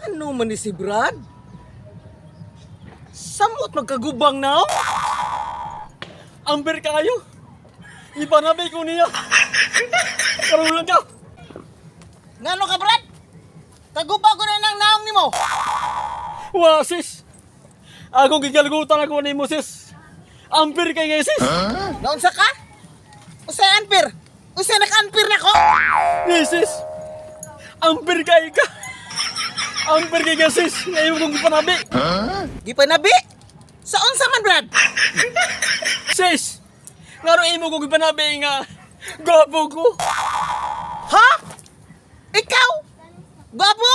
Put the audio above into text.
Ano man ni si Brad? Samot magkagubang na. Amber kayo. Ipanabi ko niya. Karoon lang ka. Ngano ka, Brad? Kaguba ko na ng naong nimo. Wa, sis. Akong gigalgutan ako ni mo, sis. Amber kay ngay, sis. Naunsa ka? Usay anpir? Usay naka-anpir na ko? Ni, sis. Amber kay ka. Amber kay ka, sis. Ngayon kong panabi. Gipanabi? Sa unsa man, Brad? Sis. Ngano imo kong gipanabi nga gwapo ko? Ha? Ikaw? Gwapo